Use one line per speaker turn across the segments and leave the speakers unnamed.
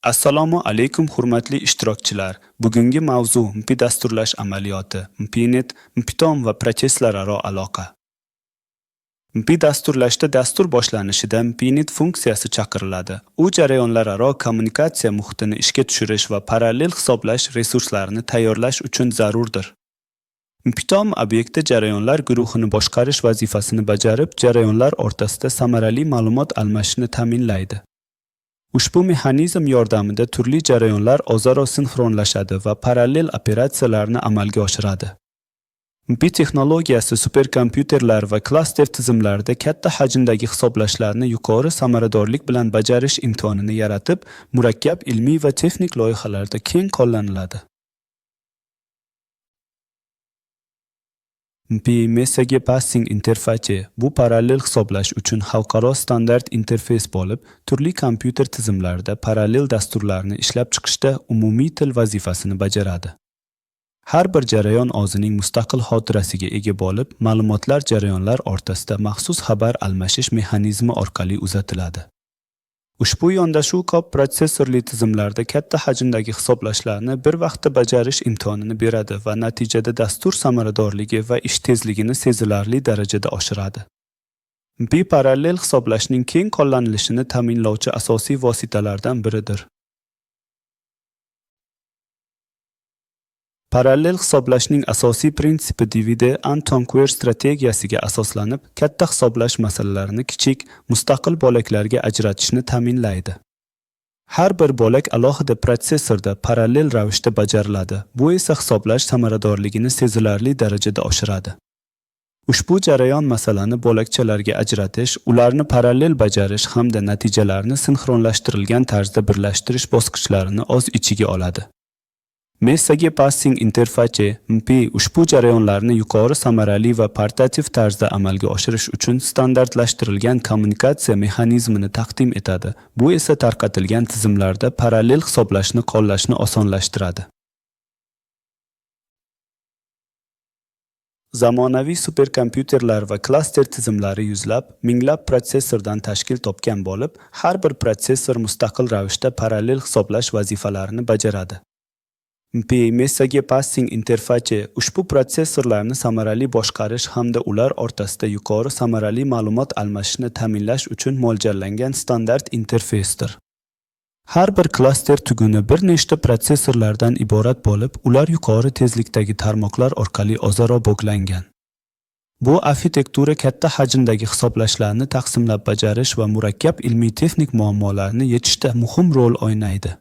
Assalomu alaykum, hurmatli ishtirokchilar. Bugungi mavzu MPI dasturlash amaliyoti, MPINIT, MPython va protsesslararo aloqa. MPI dasturlashda dastur boshlanishida MPINIT funksiyasi chaqiriladi. U jarayonlararo kommunikatsiya muhitini ishga tushirish va parallel hisoblash resurslarini tayyorlash uchun zarurdir. MPython obyekti jarayonlar guruhini boshqarish vazifasini bajarib, jarayonlar o'rtasida samarali ma'lumot almashishni ta'minlaydi. Ushbu mexanizm yordamida turli jarayonlar o'zaro sinxronlashadi va parallel operatsiyalarni amalga oshiradi. MPI texnologiyasi superkompyuterlar va klaster tizimlarida katta hajmdagi hisoblashlarni yuqori samaradorlik bilan bajarish imkonini yaratib, murakkab ilmiy va texnik loyihalarda keng qo'llaniladi. MPI Message Passing Interface bu parallel hisoblash uchun xalqaro standart interfeys bo'lib, turli kompyuter tizimlarida parallel dasturlarni ishlab chiqishda umumiy til vazifasini bajaradi. Har bir jarayon o'zining mustaqil xotirasiga ega bo'lib, ma'lumotlar jarayonlar o'rtasida maxsus xabar almashish mexanizmi orqali uzatiladi. Ushbu yondashuv ko'p protsessorli tizimlarda katta hajmdagi hisoblashlarni bir vaqtda bajarish imkonini beradi va natijada dastur samaradorligi va ish tezligini sezilarli darajada oshiradi. MPI parallel hisoblashning keng qo'llanilishini ta'minlovchi asosiy vositalardan biridir. Parallel hisoblashning asosiy prinsipi Divide and Conquer strategiyasiga asoslanib, katta hisoblash masalalarini kichik, mustaqil bo'laklarga ajratishni ta'minlaydi. Har bir bo'lak alohida protsessorda parallel ravishda bajariladi. Bu esa hisoblash samaradorligini sezilarli darajada oshiradi. Ushbu jarayon masalani bo'lakchalarga ajratish, ularni parallel bajarish hamda natijalarni sinxronlashtirilgan tarzda birlashtirish bosqichlarini o'z ichiga oladi. Message Passing Interface MPI ushbu jarayonlarni yuqori samarali va portativ tarzda amalga oshirish uchun standartlashtirilgan kommunikatsiya mexanizmini taqdim etadi. Bu esa tarqatilgan tizimlarda parallel hisoblashni qo'llashni osonlashtiradi. Zamonaviy superkompyuterlar va klaster tizimlari yuzlab, minglab protsessordan tashkil topgan bo'lib, har bir protsessor mustaqil ravishda parallel hisoblash vazifalarini bajaradi. MPI Message Passing Interface ushbu protsessorlarni samarali boshqarish hamda ular o'rtasida yuqori samarali ma'lumot almashishni ta'minlash uchun mo'ljallangan standart interfeysdir. Har bir klaster tuguni bir nechta protsessorlardan iborat bo'lib, ular yuqori tezlikdagi tarmoqlar orqali o'zaro bog'langan. Bu arxitektura katta hajmdagi hisoblashlarni taqsimlab bajarish va murakkab ilmiy-texnik muammolarni yechishda muhim rol o'ynaydi.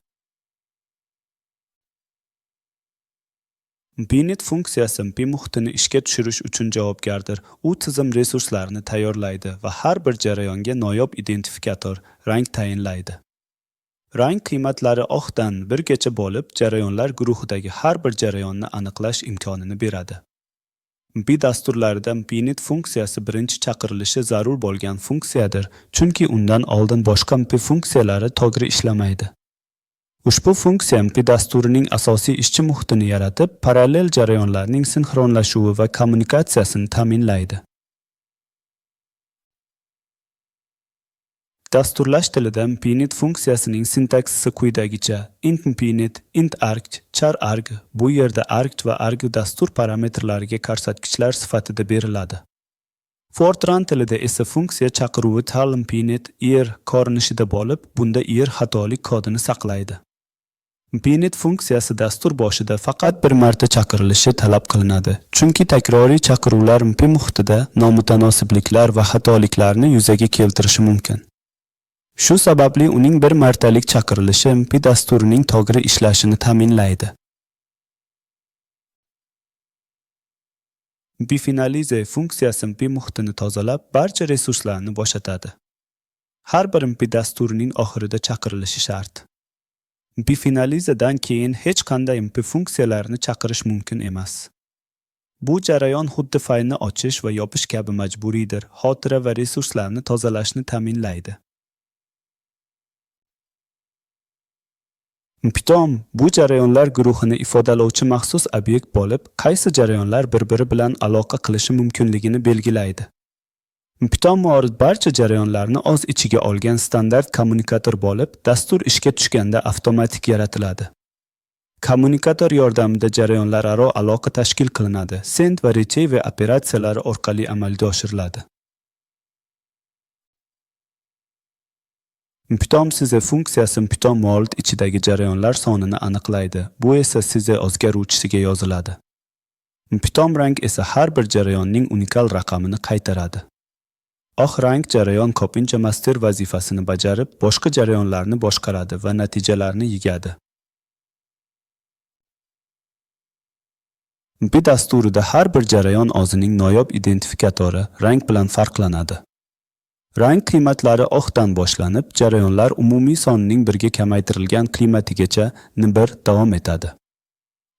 MPINIT funksiyasi MPI muhitini ishga tushirish uchun javobgardir. U tizim resurslarini tayyorlaydi va har bir jarayonga noyob identifikator rang tayinlaydi. Rang qiymatlari oqdan 1 gacha bo'lib, jarayonlar guruhidagi har bir jarayonni aniqlash imkonini beradi. MPI dasturlarida MPINIT funksiyasi birinchi chaqirilishi zarur bo'lgan funksiyadir, chunki undan oldin boshqa MPI funksiyalari to'g'ri ishlamaydi. Ushbu funksiya MPI dasturining asosiy ishchi muhitini yaratib, parallel jarayonlarning sinxronlashuvi va kommunikatsiyasini ta'minlaydi. Dasturlash tilida MPINIT funksiyasining sintaksisi quyidagicha: int mpinit, int arg, char arg. Bu yerda arg va arg dastur parametrlariga ko'rsatkichlar sifatida beriladi. Fortran tilida esa funksiya chaqiruvi tal mpinit err ko'rinishida bo'lib, bunda err xatolik kodini saqlaydi. MPINIT funksiyasi dastur boshida faqat bir marta chaqirilishi talab qilinadi, chunki takroriy chaqiruvlar MPI muhitida nomutanosibliklar va xatoliklarni yuzaga keltirishi mumkin. Shu sababli uning bir martalik chaqirilishi MPI dasturining to'g'ri ishlashini ta'minlaydi. MPI Finalize funksiyasi MPI muhitini tozalab, barcha resurslarni bo'shatadi. Har bir MPI dasturining oxirida chaqirilishi shart. MPI Finalizedan keyin hech qanday MPI funksiyalarini chaqirish mumkin emas. Bu jarayon xuddi faylni ochish va yopish kabi majburiydir, xotira va resurslarni tozalashni ta'minlaydi. MPython bu jarayonlar guruhini ifodalovchi maxsus obyekt bo'lib, qaysi jarayonlar bir-biri bilan aloqa qilishi mumkinligini belgilaydi. Python World barcha jarayonlarni o'z ichiga olgan standart kommunikator bo'lib, dastur ishga tushganda avtomatik yaratiladi. Kommunikator yordamida jarayonlararo aloqa tashkil qilinadi, send va receive operatsiyalari orqali amalga oshiriladi. Python size funksiyasi Python World ichidagi jarayonlar sonini aniqlaydi. Bu esa size o'zgaruvchisiga yoziladi. Python rank esa har bir jarayonning unikal raqamini qaytaradi. Oq rang jarayon ko'pincha master vazifasini bajarib, boshqa jarayonlarni boshqaradi va natijalarni yig'adi. MP dasturida har bir jarayon o'zining noyob identifikatori rang bilan farqlanadi. Rang qiymatlari oqdan boshlanib, jarayonlar umumiy sonining birga kamaytirilgan qiymatigacha N1 davom etadi.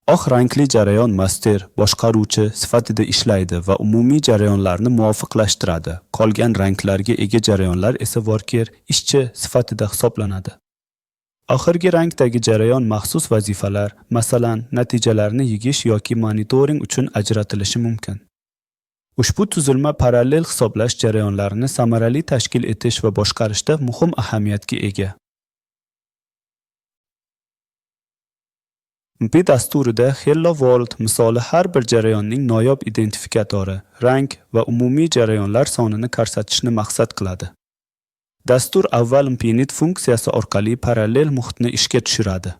Oq rangli jarayon master, boshqaruvchi sifatida ishlaydi va umumiy jarayonlarni muvofiqlashtiradi. Qolgan ranglarga ega jarayonlar esa worker, ishchi sifatida hisoblanadi. Oxirgi rangdagi jarayon maxsus vazifalar, masalan, natijalarni yig'ish yoki monitoring uchun ajratilishi mumkin. Ushbu tuzilma parallel hisoblash jarayonlarini samarali tashkil etish va boshqarishda muhim ahamiyatga ega. MP dasturida Hello World misoli har bir jarayonning noyob identifikatori, rang va umumiy jarayonlar sonini ko'rsatishni maqsad qiladi. Dastur avval mpinit funksiyasi orqali parallel muhitni ishga tushiradi.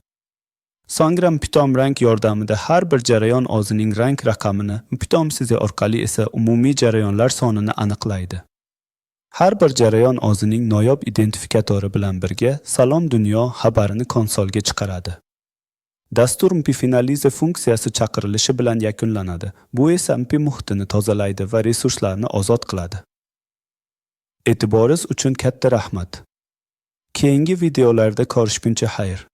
So'ngra Python rang yordamida har bir jarayon o'zining rang raqamini, Python size orqali esa umumiy jarayonlar sonini aniqlaydi. Har bir jarayon o'zining noyob identifikatori bilan birga "Salom dunyo" xabarini konsolga chiqaradi. Dastur mpfinalize funksiyasi chaqirilishi bilan yakunlanadi. Bu esa mp muhitini tozalaydi va resurslarni ozod qiladi. E'tiboringiz uchun katta rahmat. Keyingi videolarda ko'rishguncha xayr.